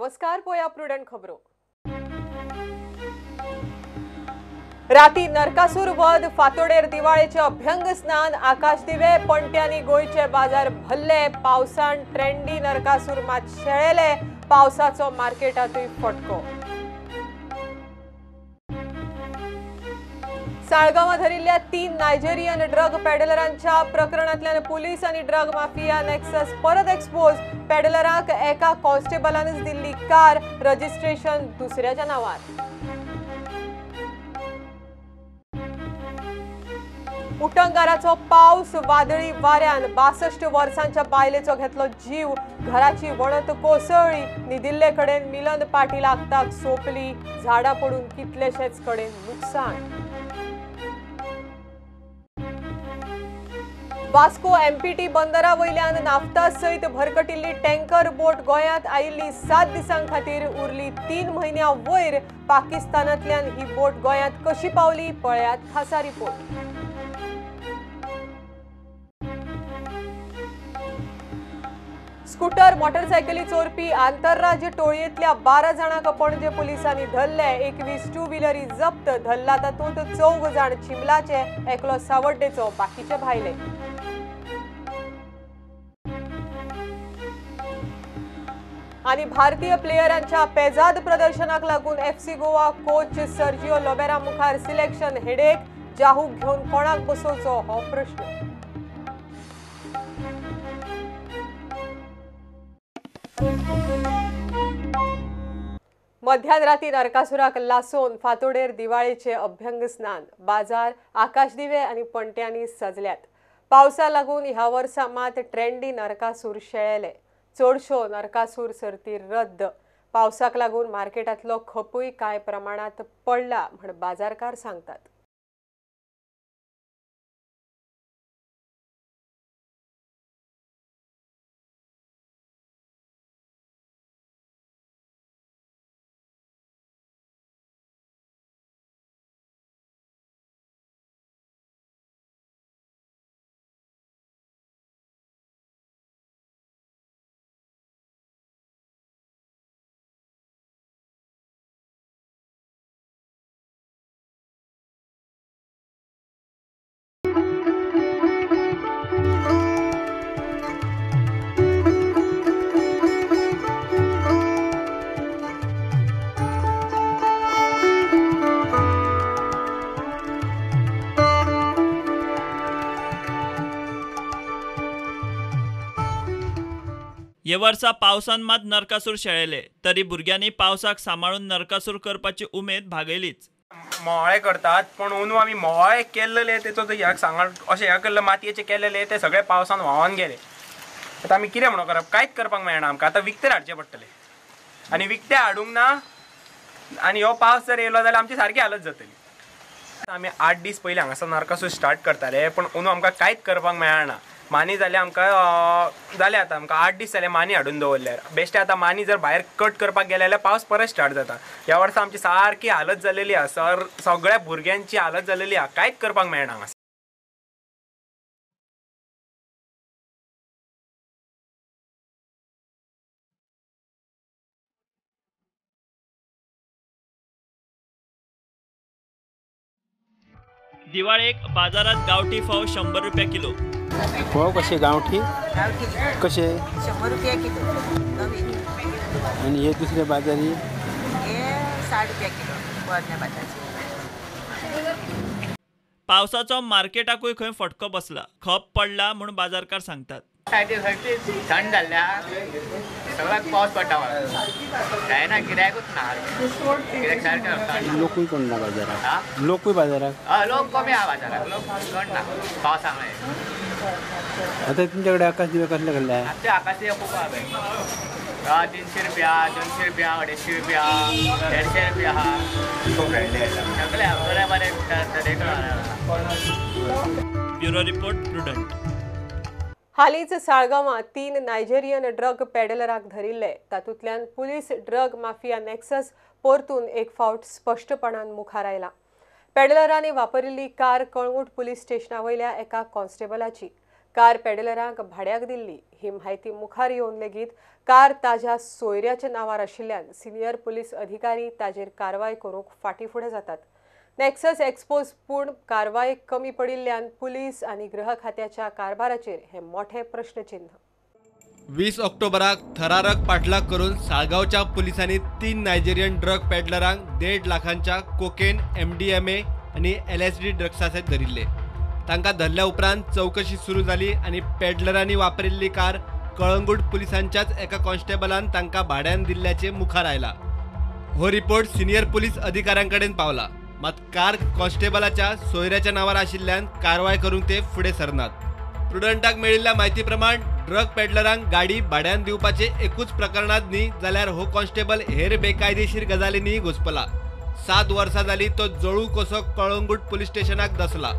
नमस्कार, पोया प्रुडंट खबरो। राती नरकासूर वध, फातोडेर दिवाळेचे अभ्यंग स्नान, आकाश दिवे पणट्यांनी गोंयचे बाजार भरले। पावसान ट्रेंडी नरकासूर मात शेळेले, पावसाचो मार्केटांतूय फटको। साळगांवां धरिल्ल्या 3 नायजेरियन ड्रग पेडलरांच्या प्रकरणांतल्यान पुलीस आनी ड्रग माफिया नेक्सस परत एक्सपोज। पेडलरांक एका कॉन्स्टेबलानच दिल्ली कार, रजिस्ट्रेशन दुसऱ्याच्या नांवार। उटंगाराचो पावस, वादळी वाऱ्यान 62 वर्सांच्या बायलेचो घेतलो जीव। घराची वणत कोसळ्ळी, न्हिदिल्ले कडेन मिलन पाटील आगताक सोंपली। झाडां पडून कितलेशेच कडेन नुकसान। वास्को एमपीटी बंदरा वयल्यान नाफ्ता सयत भरकटिल्ली टँकर बोट गोंयांत आयिल्ली 7 दिसां खातीर उरली 3 म्हयन्यां वयर। पाकिस्तानांतल्यान ही बोट गोंयांत कशी पावली, पळयात खासा रिपोर्ट। स्कूटर मोटरसायकली चोरपी आंतरराज्य टोळयेंतल्या 12 जाणांक पणजे पुलिसांनी धरले। 21 टू व्हिलरी जप्त, धरला तातूंत 4 जाण चिंबलाचे, एकलो सावड्डेचो, बाकीचे भायले। आनी भारतीय प्लेयरांच्या पेजाद प्रदर्शनाक लागून FC Goa coach Sergio Lobera मुखार सिलेक्शन हेडेक, जाहूक घेवन कोणाक बसोवचो हो प्रश्न। मध्यान राती नरकासुराक लासोवन फातोडेर दिवाळेचे अभ्यंग स्नान, बाजार आकाश दिवे आनी पणट्यांनी सजल्यात। पावसा लागून ह्या वर्सा मात ट्रेंडी नरकासूर शेळेले, चडश्यो नरकासूर सर्ती रद्द। पावसाक लागून मार्केटांतलो खपूय कांय प्रमाणांत पडला म्हण बाजारकार सांगतात। हे वर्सा पावसान मात नरकासूर शेळेले तरी भुरग्यांनी पावसाक सांबाळून नरकासूर करपाची उमेद भागयलीच। मोवाळे करतात पण अंदू आमी मोवाळे केल्ले तेचो ह्या सांगा अशें ह्या केल्ले मातयेचे केल्ले ते सगळे पावसान व्हांवन गेले। आतां आमी कितें म्हणून करप, कांयच करपाक मेळना आमकां। आतां विकते हाडचे पडटले आनी विकते हाडूंक ना आनी हो पावस जर येयलो जाल्यार आमची सारकी हालत जातली। आमी 8 दीस पयलीं हांगासर नरकासूर स्टार्ट करताले पण अंदू आमकां कांयच करपाक मेळना। मानी जाले आमकां जाले आतां आमकां 8 दीस जाले मानी हाडून दवरल्यार। बेश्टे आतां मानी जर भायर कट करपाक गेले जाल्यार पावस परत स्टार्ट जाता। ह्या वर्सा आमची सारकी हालत जालेली आसा, सर सगळ्या भुरग्यांची हालत जालेली आसा, कांयच करपाक मेळना हांगासर। दिवाळेक बाजारात गावठी फोव 100 रुपया किलो। फोव कशे गावठी? कशे? 100 रुपया किलो नवीन। आणि हे दुसरे बाजारी? हे 60 रुपया किलो पोरण्या बाजारचे। पावसाचो मार्केटाकूय खंय फटको बसला, खप पडला म्हूण बाजारकार सांगतात। थंड जाल्ल्या सगळ्याक पावस पडटा, जायना गिरायकूच ना, गिरायक सारकें। लोकूय कोण ना बाजाराक, लोकूय बाजाराक लोक कमी आहा बाजाराक, लोक कोण ना पावसाक। आतां तुमच्या कडेन आकाश दिवे कसले कसले आहा? आमचे आकाश दिवे खूब आहा, 300 रुपया, 200 रुपया, 250 रुपया, 150 रुपया आहा, सगळे बरें बरें तरेकवार आहा। Bureau report, Prudent. हालींच साळगांवां 3 नायजेरियन ड्रग पेडलराक धरिल्ले, तातूंतल्यान पुलीस ड्रग माफिया नेक्सस परतून एक फावट स्पश्टपणान मुखार आयला। पेडलरांनी वापरिल्ली कार कळंगूट पुलीस स्टेशना वयल्या एका कॉन्स्टेबलाची। कार पेडलरांक भाड्याक दिल्ली ही म्हायती मुखार येवन लेगीत कार ताज्या सोयऱ्याच्या नांवार आशिल्ल्यान सिनियर पुलीस अधिकारी ताजेर कारवाय करूंक फाटीं फुडें जातात. नॅक्सस एक्सपोज पूण कारवाय कमी पडिल्ल्यान पुलीस आनी गृह खात्याच्या कारभाराचेर हे मोठे प्रश्नचिन्ह. 20 ऑक्टोबराक थरारक पाठलाग करून साळगांवच्या पुलिसांनी 3 नायजेरियन ड्रग पेडलरांक 1.5 लाखांच्या कोकेन, MDMA आनी LSD ड्रग्सा सयत धरिल्ले. तांकां धरल्या उपरांत चवकशी सुरू जाली आनी पेडलरांनी वापरिल्ली कार कळंगूट पुलिसांच्याच एका कॉन्स्टेबलान तांकां भाड्यान दिल्ल्याचें मुखार आयला. हो रिपोर्ट सिनियर पुलीस अधिकाऱ्यां कडेन पावला, मात कार कॉन्स्टेबलाच्या सोयऱ्याच्या नांवार आशिल्ल्यान कारवाय करूंक ते फुडें सरनात. प्रुडंटाक मेळिल्ल्या म्हायती प्रमाण ड्रग पेडलरांक गाडी भाड्यान दिवपाचे एकूच प्रकरणांत न्ही जाल्यार हो कॉन्स्टेबल हेर बेकायदेशीर गजालींनीय घुसपला. 7 वर्सां जाली तो जळू कसो कळंगूट पुलीस स्टेशनाक दसला.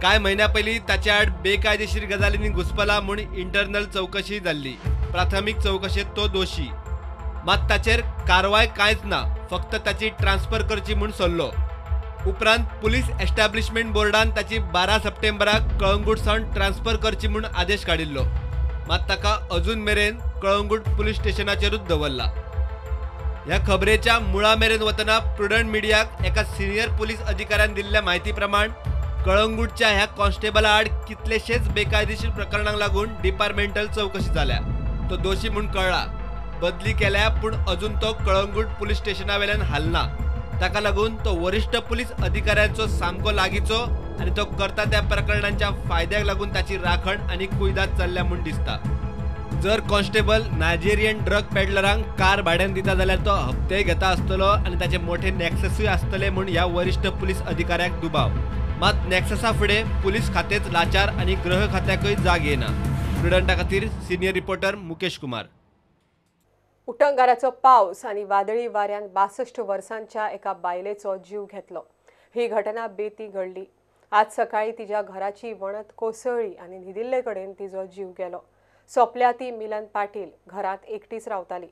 कांय म्हयन्या पयलीं ताचे आड बेकायदेशीर गजालींनी घुसपला म्हूण इंटरनल चवकशी जाल्ली. प्राथमीक चवकशेंत तो दोशी, मात ताचेर कारवाय कांयच ना, फक्त ताची ट्रान्सफर करची म्हूण सल्लो. उपरांत पुलीस एस्टॅब्लिशमेंट बोर्डान ताची 12 सप्टेंबराक कळंगूट सावन ट्रान्सफर करची म्हूण आदेश काडिल्लो, मात ताका अजून मेरेन कळंगूट पुलीस स्टेशनाचेरूच दवरला. ह्या खबरेच्या मुळा मेरेन वतना प्रुडंट मिडियाक एका सिनियर पुलीस अधिकाऱ्यान दिल्ल्या म्हायती प्रमाण कळंगूटच्या ह्या कॉन्स्टेबला आड कितलेशेच बेकायदेशीर प्रकरणांक लागून डिपार्टमेंटल चवकशी जाल्या. तो दोशी म्हूण कळ्ळा, बदली केल्या, पूण अजून तो कळंगूट पुलीस स्टेशना वेल्यान हालना. ताका लागून तो वरिश्ठ पुलीस अधिकाऱ्यांचो सामको लागींचो आनी तो करता त्या प्रकरणांच्या फायद्याक लागून ताची राखण आनी कुयदाद चल्ल्या म्हूण दिसता. जर कॉन्स्टेबल नायजेरियन ड्रग पेडलरांक कार भाड्यान दिता जाल्यार तो हप्तेय घेता आसतलो आनी ताचे मोठे नॅक्ससूय आसतले म्हूण ह्या वरिश्ठ पुलीस अधिकाऱ्याक दुबाव. मात नॅक्ससा फुडें पुलीस खातेच लाचार आनी गृह खात्याकय जाग येना. प्रुडंटा खातीर सिनियर रिपोर्टर मुकेश कुमार. उटंगाराचो पावस आनी वादळी वाऱ्यान 62 वर्सांच्या एका बायलेचो जीव घेतलो. ही घटना बेती घडली. आज सकाळी तिच्या घराची वणत कोसळ्ळी आनी न्हिदिल्ले कडेन तिजो जीव गेलो. सोंपल्या ती मिलन पाटील घरांत एकटीच रावताली.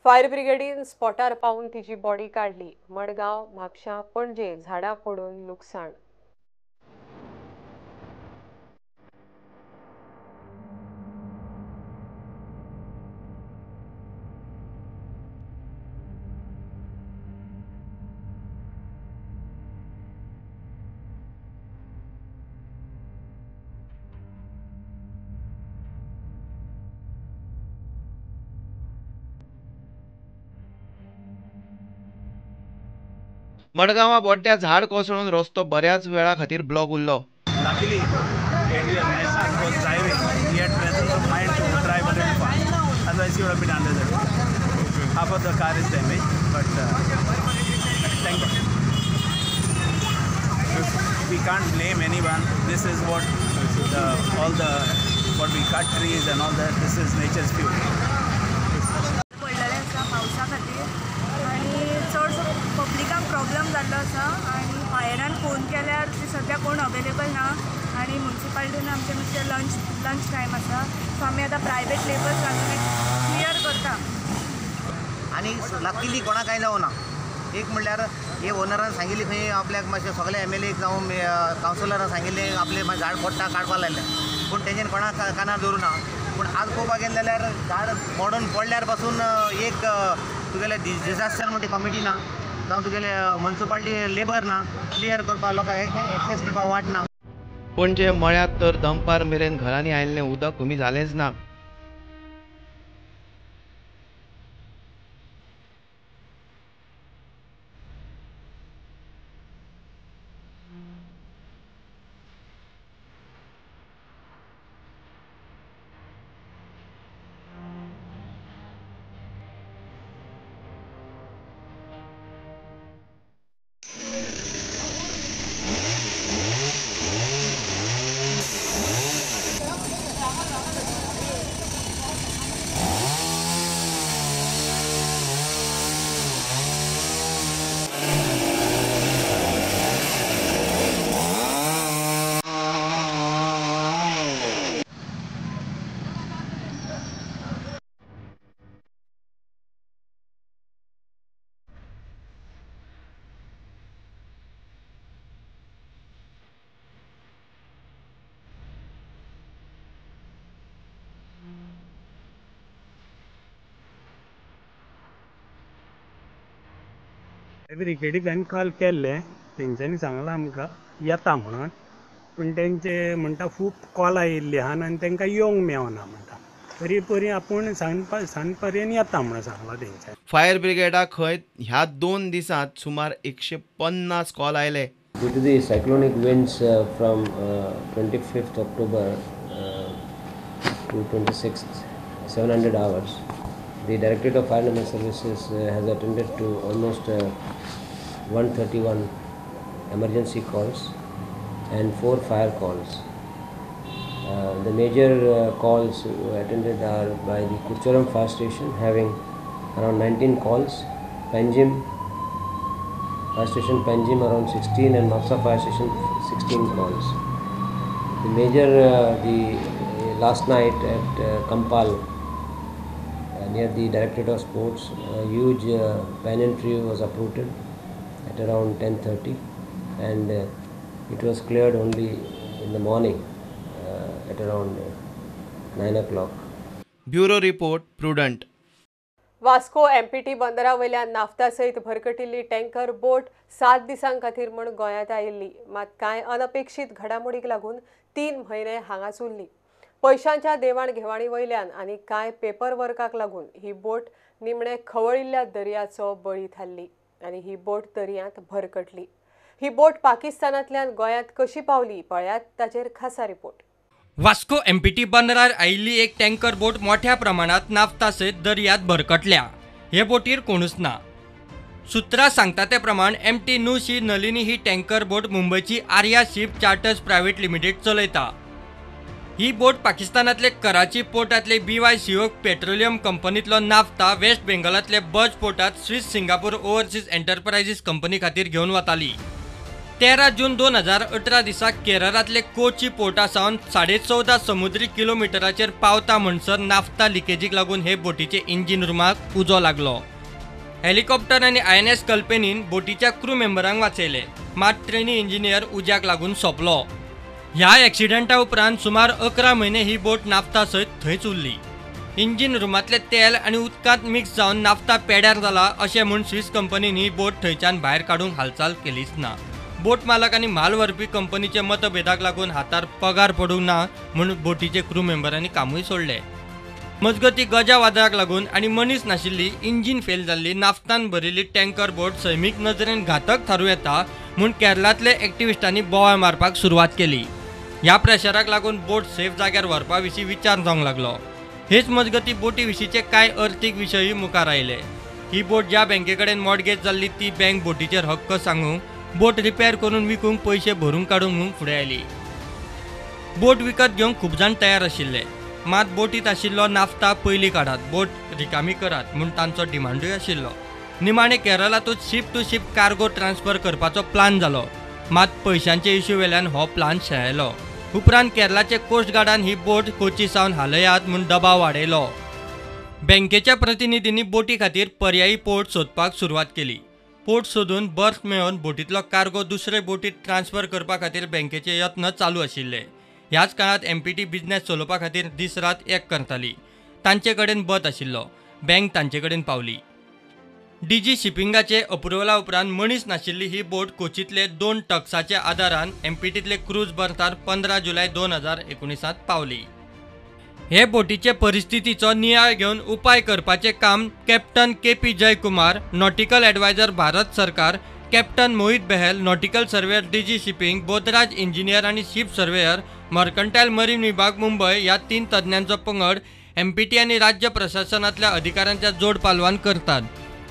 फायर ब्रिगेडीन स्पॉटार पावून तिची बॉडी काडली. मडगांव, म्हापशां, पणजे झाडां पडून लुकसाण. मडगांवां बोड्ड्या झाड कोसळून रस्तो बऱ्याच वेळा खातीर ब्लॉक उरलो. Luckily, Adrian was driving. He had presence of mind to drive a little fast. Otherwise, he would have been under the road. Half of the car is damaged, but thank God. We can't blame anyone. This is what what we cut trees and all that. This is nature's beauty. पडलेलें आसा पावसा खातीर आनी चडसो पब्लिकांक problem जाल्लो आसा आनी फायरान phone केल्यार ती सद्या कोण अवेलेबल ना आनी मुन्सिपालिटीन आमचे मातशें लंच टायम आसा, सो आमी आतां प्रायवेट लेबर्स घालून एक क्लियर करता. आनी लकीली कोणाक कांय जावना. एक म्हणल्यार हे ओनरान सांगिल्ली खंय आपल्याक मातशें सगळे MLA जावं कावन्सिलरान सांगिल्लें आपलें मातशें झाड पडटा काडपाक लायलें, पूण तेंच्यानी कोणाक कानार दवरूं ना. पूण आज पळोवपाक गेलें जाल्यार झाड मोडून पडल्यार पासून एक तुगेलें डिजास्टर म्हणटी कमिटी ना, जावं तुगेलें मुन्सिपालिटी लेबर ना, क्लियर करपाक लोकांक एक्सेस करपाक वाट ना. पणजे मळ्यांत तर दनपार मेरेन घरांनी आयिल्लें उदक कमी जालेंच ना. ब्रिगेडीक कॉल केल्ले, तेंच्यांनी सांगलां आमकां येता म्हणून, पूण तेंचे म्हणटा खूब कॉलां येयल्ली आहा आनी तांकां येवंक मेवना म्हणटा, तरी परी आपूण सांज पर्यंत येता म्हणून सांगलां तेंच्यांनी. फायर ब्रिगेडाक खंय ह्या 2 दिसांत सुमार 150 कॉल आयले. Due to the cyclonic winds from 25th October to 26th, 700 hours, the Directorate of Fire and Emergency Services has attended to almost 131 emergency calls and 4 fire calls. The major calls attended are by the Curchorem Fire Station having around 19 calls, Panjim Fire Station Panjim around 16 and Mapsa Fire Station 16 calls. The major last night at Kampal near the Directorate of Sports, a huge banyan tree was uprooted at around 10:30 and it was cleared only in the morning at around 9 o'clock. Bureau Report, Prudent. Vasco MPT बंदरा वयल्या naphtha सयत भरकटिल्ली tanker बोट 7 दिसां खातीर म्हूण गोंयांत आयिल्ली, मात कांय अनपेक्षीत घडामोडीक लागून 3 म्हयने हांगाच उरली. पयशांच्या देवाण घेवाणी वयल्यान आनी कांय पेपर वर्काक लागून ही बोट निमणे खवळिल्ल्या दर्याचो बळी थारली आनी ही बोट दर्यांत भरकटली. ही बोट पाकिस्तानांतल्यान गोंयांत कशी पावली पळयात ताचेर खासा रिपोर्ट. वास्को एमपीटी बंदरार आयिल्ली एक टँकर बोट मोठ्या प्रमाणात नाफ्ता सयत दर्यांत भरकटल्या. हे बोटीर कोणूच ना. सूत्रां सांगता ते प्रमाण एमटी नुशी नलिनी ही टँकर बोट मुंबयची Arya ship charters private limited चलयता. ही बोट पाकिस्तानांतले कराची पोर्टांतले BYCO petroleum कंपनीतलो नाफ्ता वेस्ट बेंगॉलांतले बज पोर्टांत Swiss Singapore overseas enterprises company खातीर घेवन वताली. 13 जून 2018 दिसा केरळांतले कोची पोर्टा सावन 14.5 समुद्री किलोमिटराचेर पावता म्हणसर नाफ्ता लिकेजीक लागून हे बोटीचे इंजिन रुमाक उजो लागलो. हेलिकॉप्टर आनी INS कल्पेनीन बोटीच्या क्रू मेंबरांक वाचयले, मात ट्रेनी इंजिनियर उज्याक लागून सोंपलो. ह्या एक्सिडंटा उपरांत सुमार 11 म्हयने ही बोट नाफ्ता सयत थंयच उरली. इंजिन रुमांतलें तेल आनी उदकांत मिक्स जावन नाफ्ता पेड्यार जाला अशें म्हूण स्विस कंपनीन ही बोट थंयच्यान भायर काडूंक हालचाल केलीच ना. बोट मालक आनी म्हाल व्हरपी कंपनीचे मतभेदाक लागून हातार पगार पडूंक ना म्हूण बोटीचे क्रू मेंबरांनी कामूय सोडलें. मजगती गजा वादळाक लागून आनी मनीस नाशिल्ली इंजीन फेल जाल्ली नाफ्तान भरिल्ली टँकर बोट सैमीक नदरेन घातक थारूं येता म्हूण केरळांतले एक्टिविस्टांनी बोवाळ मारपाक सुरवात केली. ह्या प्रेशराक लागून बोट सेफ जाग्यार व्हरपा विशीं विचार जावंक लागलो. हेच मजगती बोटी विशींचे कांय अर्थीक विशयूय मुखार आयले. ही बोट ज्या बँके कडेन मॉर्टगेज जाल्ली ती बँक बोटीचेर हक्क सांगूंक बोट रिपेर करून विकूंक पयशे भरून काडूंक म्हूण फुडें आयली. बोट विकत घेवंक खूब जाण तयार आशिल्ले, मात बोटींत आशिल्लो नाफ्ता पयलीं काडात, बोट रिकामी करात म्हूण तांचो डिमांडूय आशिल्लो. निमाणें केरळांतूच ship to ship cargo transfer करपाचो प्लान जालो, मात पयशांचे इश्यू वेल्यान हो प्लान शेळेलो. उपरांत केरळाचे कोस्ट गार्डान ही बोट कोची सावन हालयात म्हूण दबाव वाडयलो. बँकेच्या प्रतिनिधींनी बोटी खातीर पर्यायी पोर्ट सोदपाक सुरवात केली. पोर्ट सोदून बर्थ मेळोवन बोटींतलो कार्गो दुसरे बोटीत ट्रान्सफर करपा खातीर बँकेचे यत्न चालू आशिल्ले. ह्याच काळांत एमपीटी बिजनेस चलोवपा खातीर दीस रात एक करताली. तांचे कडेन बत आशिल्लो, बँक तांचे कडेन पावली. डीजी शिपिंगाचे अप्रुवला उपरांत मनीस नाशिल्ली ही बोट कोचींतले 2 टक्साच्या आदारान एमपीटींतले क्रूज बर्थार 15 जुलय 2019 पावली. हे बोटीचे परिस्थितीचो नियाळ घेवन उपाय करपाचें काम captain KP Jayakumar, nautical adviser Bharat सरकार, captain Mohit Bahl, nautical surveyor DG shipping, Bodhraj engineer आनी शिप सर्वेयर मर्कंटायल मरीन विभाग मुंबय ह्या 3 तज्ञांचो पंगड एमपीटी आनी राज्य प्रशासनांतल्या अधिकाऱ्यांच्या जोड पालवान करतात.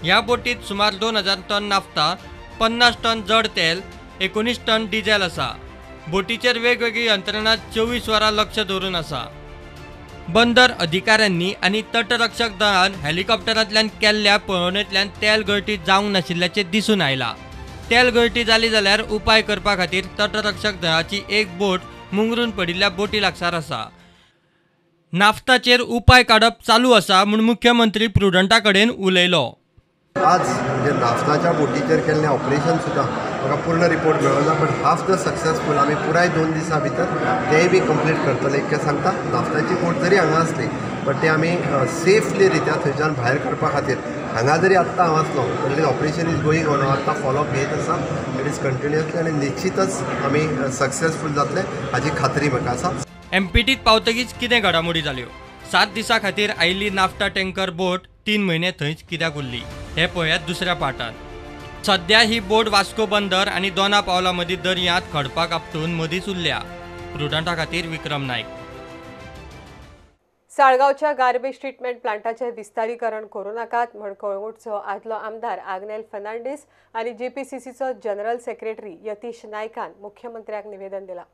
ह्या बोटीत सुमार 2000 टन नाफ्ता, 50 टन जड तेल, 19 टन डिझेल आसा. बोटीचेर वेगवेगळी यंत्रणा 24 वरां लक्ष दवरून आसा. बंदर अधिकाऱ्यांनी आनी तटरक्षक दळान हेलिकॉप्टरांतल्यान केल्ल्या पळोवणेंतल्यान तेल गळटी जावंक नाशिल्ल्याचें दिसून आयलां. तेल गळटी जाली जाल्यार उपाय करपा खातीर तटरक्षक दळाची एक बोट मुंगरून पडिल्ल्या बोटी लागसार आसा. नाफ्ताचेर उपाय काडप चालू आसा म्हूण मुख्यमंत्री प्रुडंटा कडेन उलयलो. आज म्हणजे नाफ्ताच्या बोटीचेर केल्लें ऑपरेशन सुद्दां म्हाका पूर्ण रिपोर्ट मेळना, पण हाफ the successful आमी पुराय 2 दिसां भितर तेय बी कंप्लीट करतले इतकें सांगता. नाफ्ताची बोट जरी हांगा आसली बट ते आमी सेफली रित्या थंयच्यान भायर काडपा खातीर हांगा जरी आत्तां हांव आसलो तरी ऑपरेशन is going on. आत्तां फॉलोअप घेत आसा, it is continuously आनी निश्चितच आमी सक्सेसफूल जातले हाजी खात्री म्हाका आसा. एमपीटीत पावतकीच कितें घडामोडी जाल्यो? 7 दिसां खातीर आयिल्ली नाफ्ता टँकर बोट 3 म्हयने थंयच कित्याक उरली हें पळयात दुसऱ्या पाठांत. सध्या ही बोट वास्को बंदर आनी दोना पावला मदीं दर्यांत खडपाक आपटून मदींच उरल्या. प्रुडंटा खातीर विक्रम नायक. साळगांवच्या गार्बेज ट्रिटमेंट प्लांटाचें विस्तारीकरण करूं नाकात म्हण कळंगूटचो आदलो आमदार आग्नेल फर्नांडीस आनी जीपीसीसीचो जनरल सेक्रेटरी यतीश नायकान मुख्यमंत्र्याक निवेदन दिलां.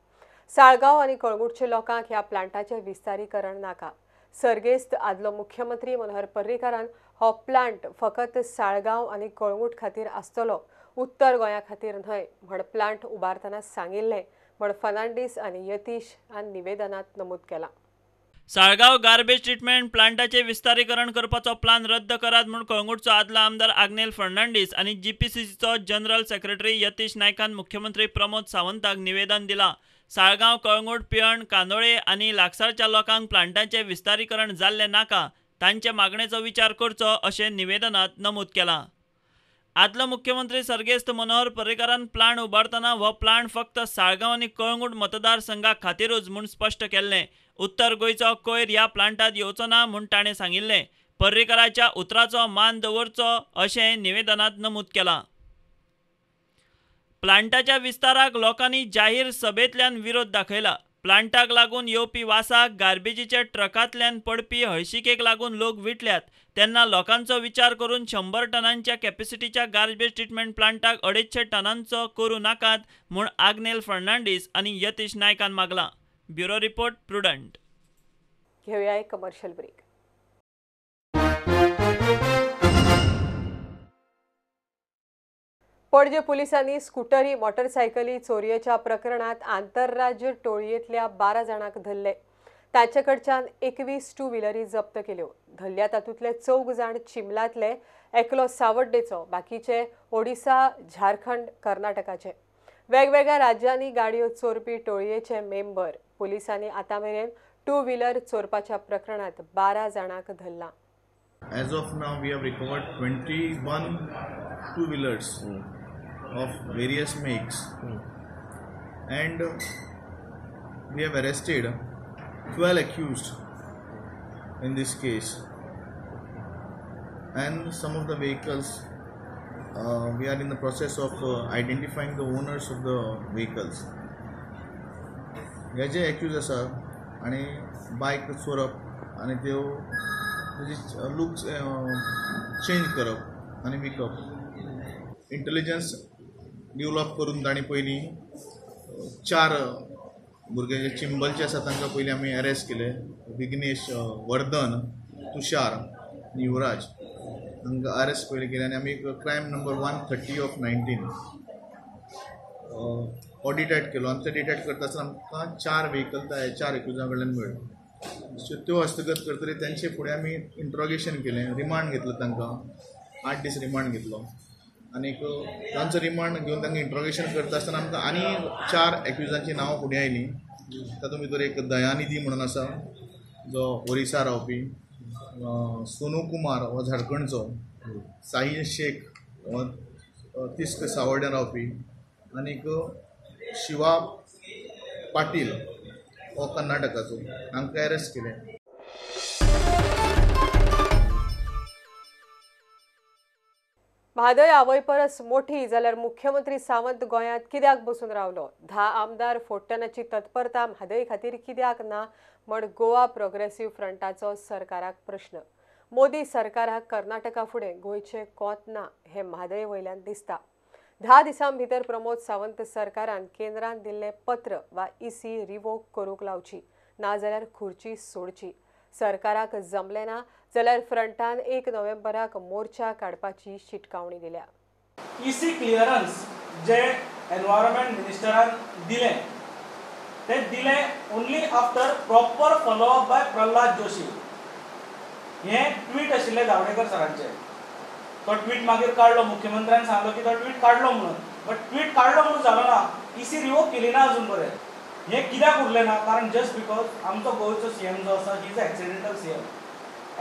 साळगांव आनी कळंगूटच्या लोकांक ह्या प्लांटाचें विस्तारीकरण नाका. सर्गेस्त आदलो मुख्यमंत्री मनोहर पर्रीकारान हो प्लांट फकत साळगांव आनी कळंगूट खातीर आसतलो, उत्तर गोंया खातीर न्हय म्हण प्लांट उबारतना सांगिल्लें म्हण फर्नांडीस आनी यतीश हांणी निवेदनांत नमूद केलां. साळगांव गार्बेज ट्रिटमेंट प्लांटाचे विस्तारीकरण करपाचो प्लान रद्द करात म्हूण कळंगूटचो आदलो आमदार आग्नेल फर्नांडीस आनी जीपीसीसीचो जनरल सेक्रेटरी यतीश नायकान मुख्यमंत्री प्रमोद सावंताक निवेदन दिलां. साळगांव, कळंगूट, पियण, कांदोळे आनी लागसारच्या लोकांक प्लांटाचें विस्तारीकरण जाल्लें नाका, तांचे मागणेचो विचार करचो अशें निवेदनांत नमूद केलां. आदलो मुख्यमंत्री सर्गेस्त मनोहर पर्रीकारान प्लांट उबारतना हो प्लांट फक्त साळगांव आनी कळंगूट मतदारसंघा खातीरूच म्हूण स्पश्ट केल्लें. उत्तर गोंयचो कोयर ह्या प्लांटांत येवचो ना म्हूण ताणें सांगिल्लें. पर्रीकाराच्या उतराचो मान दवरचो अशें निवेदनांत नमूद केलां. प्लांटाच्या विस्ताराक लोकांनी जाहीर सभेंतल्यान विरोध दाखयला. प्लांटाक लागून येवपी वासाक, गार्बेजीच्या ट्रकांतल्यान पडपी हळशिकेक लागून लोक विटल्यात. तेन्ना लोकांचो विचार करून 100 टनांच्या कॅपॅसिटीच्या गार्बेज ट्रिटमेंट प्लांटाक 250 टनांचो करूं नाकात म्हूण आग्नेल फर्नांडीस आनी यतीश नायकान मागलां. Bureau report, Prudent. घेऊया एक कमर्शियल ब्रेक. पणजे पोलिसांनी स्कुटरी मोटरसायकली चोरयेच्या प्रकरणात आंतरराज्य टोळयेंतल्या 12 जाणांक धरले. तांचे कडच्यान 21 टू व्हिलरी जप्त केल्यो. धरल्या तातूंतले 4 जाण चिमलांतले, एकलो सावड्डेचो, बाकीचे ओडिसा, झारखंड, कर्नाटकाचे. वेगवेगळ्या राज्यांनी गाडयो चोरपी टोळयेचे मेंबर. पोलिसांनी आतां मेरेन टू व्हिलर चोरपाच्या प्रकरणात 12 जाणांक धरला. As of now, we have recovered 21 two-wheelers of various makes, and we have arrested 12 accused in this case, and some of the vehicles we are in the process of identifying the owners of the vehicles. हे जे accused आसा आनी बायक चोरप आनी त्यो looks change करप आनी विकप, intelligence develop करून तांणी पयलीं 4 भुरगे जे चिंबलचे आसा तांकां पयलीं आमी अरेस्ट केले. विघ्नेश, वर्धन, तुषार आनी युवराज हांकां अरेस्ट पयलीं केले आनी आमी क्रायम नंबर 130 of 19 हो डिटेक्ट केलो आनी ते डिटेक्ट करता आसतना आमकां 4 व्हेकल 4 एक्युजां कडल्यान मेळ्ळ्यो. सो त्यो हस्तगत करतकीर तांचे फुडें आमी इंट्रोगेशन केलें, रिमांड घेतलो तांकां, 8 दीस रिमांड घेतलो आनीक तांचो रिमांड घेवन तांकां इंट्रोगेशन करता आसतना आमकां आनी 4 एक्युजांची नांवां फुडें आयलीं. तातूंत भितर एक दयानिधी म्हणून आसा जो ओरिसा रावपी, सोनू कुमार हो झारखंडचो, साहिल शेख हो तिस्क सावर्ड्यां रावपी आनीक शिवा पाटील हो कर्नाटकाचो, हांकां अरेस्ट केले. म्हादय आवय परस मोठी जाल्यार मुख्यमंत्री सावंत गोंयांत कित्याक बसून रावलो? 10 आमदार फोडटनाची तत्परता म्हादय खातीर कित्याक ना म्हण गोवा प्रोग्रेसिव्ह फ्रंटाचो सरकाराक प्रश्न. मोदी सरकाराक कर्नाटका फुडें गोंयचें कोंत ना हें म्हादय वयल्यान दिसता. 10 दिसां भितर प्रमोद सावंत सरकारान केंद्रान दिल्लें पत्र वा इसी रिवोक करूंक लावची, नाजाल्यार खुर्ची सोडची. सरकाराक जमलें ना जाल्यार फ्रंटान 1 नोव्हेंबराक मोर्चा काडपाची शिटकावणी दिल्या. इसी क्लियरन्स जे एनवायरमेंट मिनिस्टरान दिलें ते दिलें only after proper follow up by Pralhad Joshi. हें ट्वीट आशिल्लें जावडेकर सरांचें. तो ट्वीट मागीर काडलो, मुख्यमंत्र्यान सांगलो की तो ट्वीट काडलो म्हणून. बट ट्वीट काडलो म्हणून जालो ना, इसी रिवोक केली ना अजून पर्यंत. हें कित्याक उरलें ना, कारण जस्ट because आमचो गोंयचो सीएम जो आसा he is a accidental CM.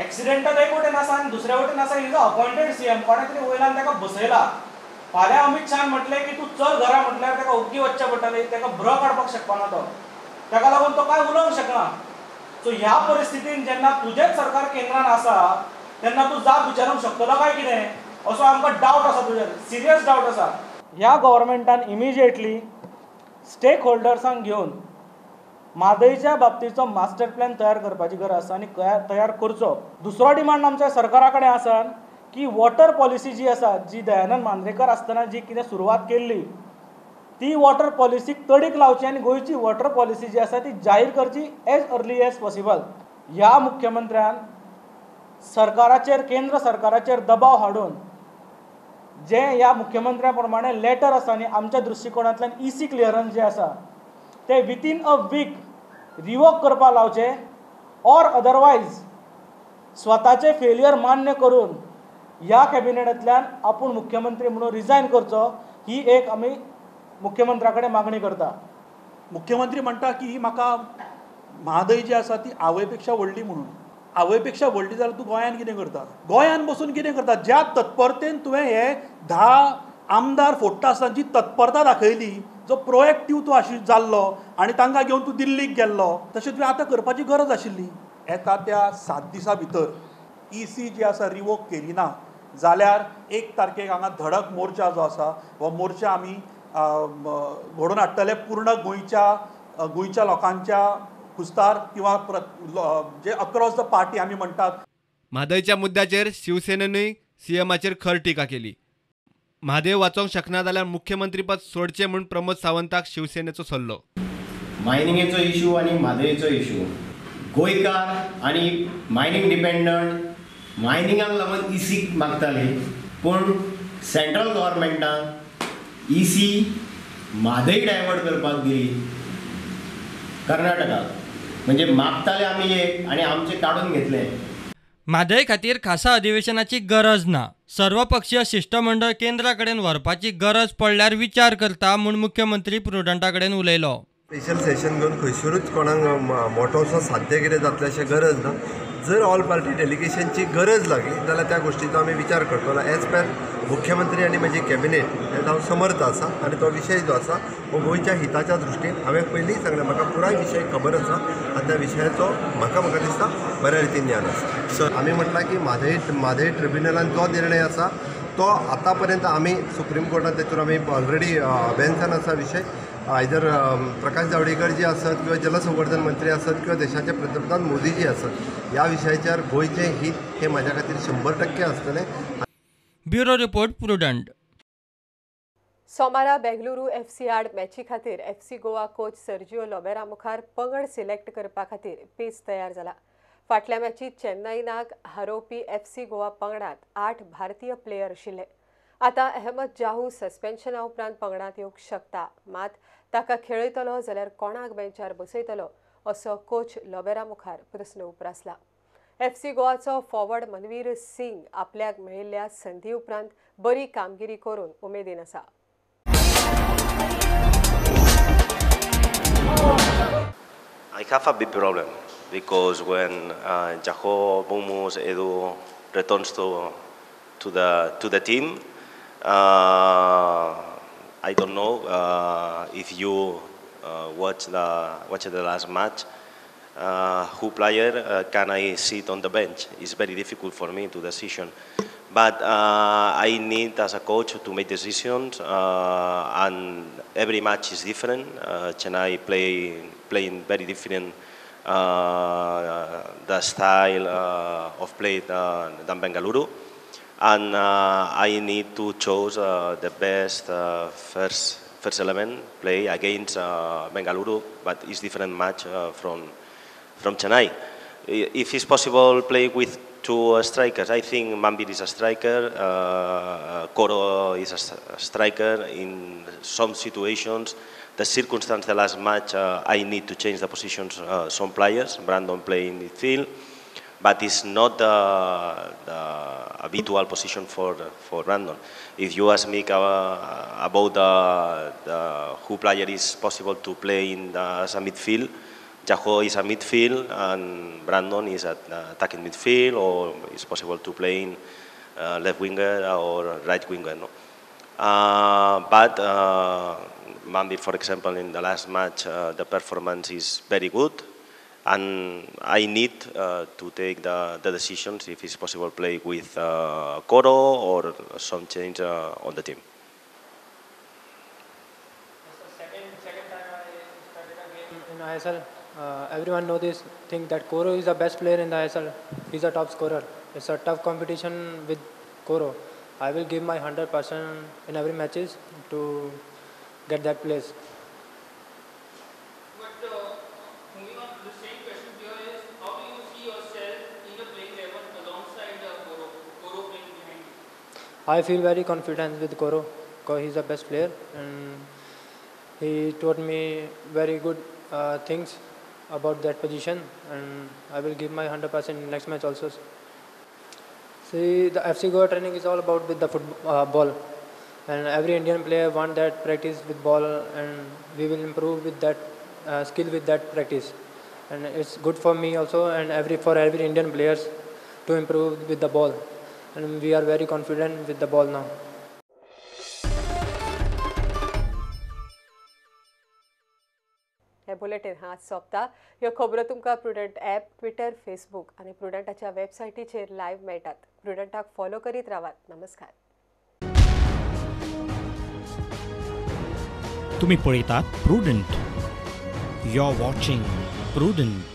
Accidental एक वटेन आसा आनी दुसऱ्या वटेन आसा he is a appointed CM. कोणा तरी वयल्यान ताका बसयला. फाल्यां अमीत शाहान म्हटलें की तूं चल घरा म्हटल्यार ताका ओग्गी वचचें पडटलें, ताका ब्र काडपाक शकपाना तो, ताका लागून तो कांय उलोवंक शकना. सो ह्या परिस्थितीन जेन्ना तुजेंच सरकार केंद्रान आसा तेन्ना तूं जाप विचारूंक शकतलो काय कितें असो आमकां डावट आसा, तुजेर सिरियस डावट आसा. ह्या गव्हर्मेंटान इमिजिएटली स्टेक होल्डर्सांक घेवन म्हादयच्या बाबतीचो मास्टर प्लॅन तयार करपाची गरज आसा आनी तयार करचो. दुसरो डिमांड आमच्या सरकारा कडेन आसा की वॉटर पॉलिसी जी आसा, जी दयानंद मांद्रेकर आसतना जी कितें सुरवात केल्ली ती वॉटर पॉलिसीक तडीक लावची आनी गोंयची वॉटर पॉलिसी जी आसा ती जाहीर करची एज अर्ली एज पॉसिबल. ह्या मुख्यमंत्र्यान सरकाराचेर, केंद्र सरकाराचेर दबाव हाडून जे ह्या मुख्यमंत्र्या प्रमाणे लेटर आसा आनी आमच्या दृश्टिकोणांतल्यान इसी क्लियरन्स जे आसा ते विथीन अ वीक रिवोक करपाक लावचे ऑर अदरवायज स्वताचे फेलियर मान्य करून ह्या कॅबिनेटांतल्यान आपूण मुख्यमंत्री म्हणून रिजायन करचो, ही एक आमी मुख्यमंत्र्या कडेन मागणी करता. मुख्यमंत्री म्हणटा की म्हाका म्हादय जी आसा ती आवयपेक्षा व्हडली म्हणून. आवयपेक्षा व्हडली जाल्यार तूं गोंयान कितें करता, गोंयान बसून कितें करता? ज्या तत्परतेन तुवें हे 10 आमदार फोडटा आसतना जी तत्परता दाखयली, जो प्रोएक्टीव तूं आशिल्लो जाल्लो आनी तांकां घेवन तूं दिल्लीक गेल्लो, तशें तुवें आतां करपाची गरज आशिल्ली. येता त्या 7 दिसां भितर इसी जी आसा रिवोक केली ना जाल्यार 1 तारखेक हांगा धडक मोर्चा जो आसा हो मोर्चा आमी घडोवन हाडटले पूर्ण गोंयच्या लोकांच्या कुस्तार किंवा जे अक्रॉस the party आमी म्हणटात. म्हादयच्या मुद्द्याचेर शिवसेनेनूय सीएमाचेर खर टिका केली. म्हादय वाचोवंक शकना जाल्यार मुख्यमंत्रीपद सोडचें म्हूण प्रमोद सावंताक शिवसेनेचो सल्लो. मायनिंगेचो इशू आनी म्हादयचो इशू, गोंयकार आनी मायनिंग डिपेंडंट मायनिंगाक लागून इसी मागताली, पूण सेंट्रल गव्हर्मेंटान इसी म्हादय डायवर्ट करपाक दिली कर्नाटकाक. म्हणजे मागताले आमी एक आनी आमचे काडून घेतले. म्हादय खातीर खासा अधिवेशनाची गरज ना, सर्वपक्षीय शिश्टमंडळ केंद्रा कडेन व्हरपाची गरज पडल्यार विचार करता म्हूण मुख्यमंत्री प्रुडंटा कडेन उलयलो. स्पेशल सेशन घेवन खंयसरूच कोणाक मोटोसो साध्य कितें जातलें अशें गरज ना. जर ऑल पार्टी डेलिगेशनची गरज लागली जाल्यार त्या गोश्टीचो आमी विचार करतलो. एज पर मुख्यमंत्री आनी म्हजी कॅबिनेट हें हांव समर्थ आसा आनी तो विशय जो आसा हो गोंयच्या हिताच्या दृश्टीन हांवें पयलींच सांगलें, म्हाका पुराय विशय खबर आसा आनी त्या विशयाचो म्हाका दिसता बऱ्या रितीन ज्ञान आसा. आमी म्हटलां की म्हादय ट्रिब्युनलान जो निर्णय आसा तो आतां पर्यंत आमी सुप्रीम कोर्टान तेतूर आमी ऑलरेडी अभ्यासान आसा विशय. आयदर प्रकाश जावडेकर जी आसत किंवा जलसंवर्धन मंत्री आसत किंवा देशाचे पंतप्रधान मोदीजी आसत, ह्या विशयाचेर गोंयचें हित हें म्हाज्या खातीर 100% आसतलें. Bureau report, Prudent. सोमारा बेंगलुरू एफसी आड मॅची खातीर FC Goa coach Sergio Lobera मुखार पंगड सिलेक्ट करपा खातीर पेच तयार जाला. फाटल्या मॅचीत चेन्नईनाक हारोवपी एफसी गोवा पंगडात 8 भारतीय प्लेयर आशिल्ले. आतां अहमद जाहू सस्पेन्शना उपरांत पंगडात येवंक शकता, मात ताका खेळयतलो जाल्यार कोणाक बेंचार बसयतलो असो कोच लोबेरा मुखार प्रस्न उप्रासला. एफसी गोवाचो फॉवर्ड मनवीर सिंग आपल्याक मेळिल्ल्या संदी उपरांत बरी कामगिरी करून उमेदीन आसा. I have a big problem because when Jaho, Boumous, Edu returns to the team, I don't know if you watch the last match. Who player can I sit on the bench? It's very difficult for me to decision, but I need as a coach to make decisions, and every match is different. Chennai playing very different the style of play than Bengaluru, and I need to choose the best first 11 play against Bengaluru, but it's different match from Chennai. If it's possible, play with 2 strikers. I think Manvir is a striker, Coro is a striker. In some situations, the circumstance the last match, I need to change the positions, some players. Brandon play in midfield, But it's not the habitual position for Brandon. If you ask me about the who player is possible to play in as a midfield, Jaho is a midfield and Brandon is at attacking midfield, or it's possible to play in left winger or right winger. No? But Manvir, for example, in the last match, the performance is very good. And I need to take the decisions if it's possible play with Coro or some change on the team. Second time I started a game in ISL, everyone knows this thing that Coro is the best player in the ISL. He's a top scorer. It's a tough competition with Coro. I will give my 100% in every matches to get that place. I feel very confident with Coro because he's the best player and he taught me very good things about that position, and I will give my 100% in next match also. See, the FC Goa training is all about with the football ball, and every Indian player want that practice with ball, and we will improve with that skill with that practice, and it's good for me also and for every Indian players to improve with the ball. And we are very confident with the ball now. हे bulletin हांगा सोंपता. ह्यो खबरो तुमकां prudent app, Twitter, Facebook आनी प्रुडंटाच्या वेबसायटीचेर live मेळटात. प्रुडंटाक follow करीत रावात. नमस्कार. तुम्ही पळयतात Prudent. You are watching Prudent.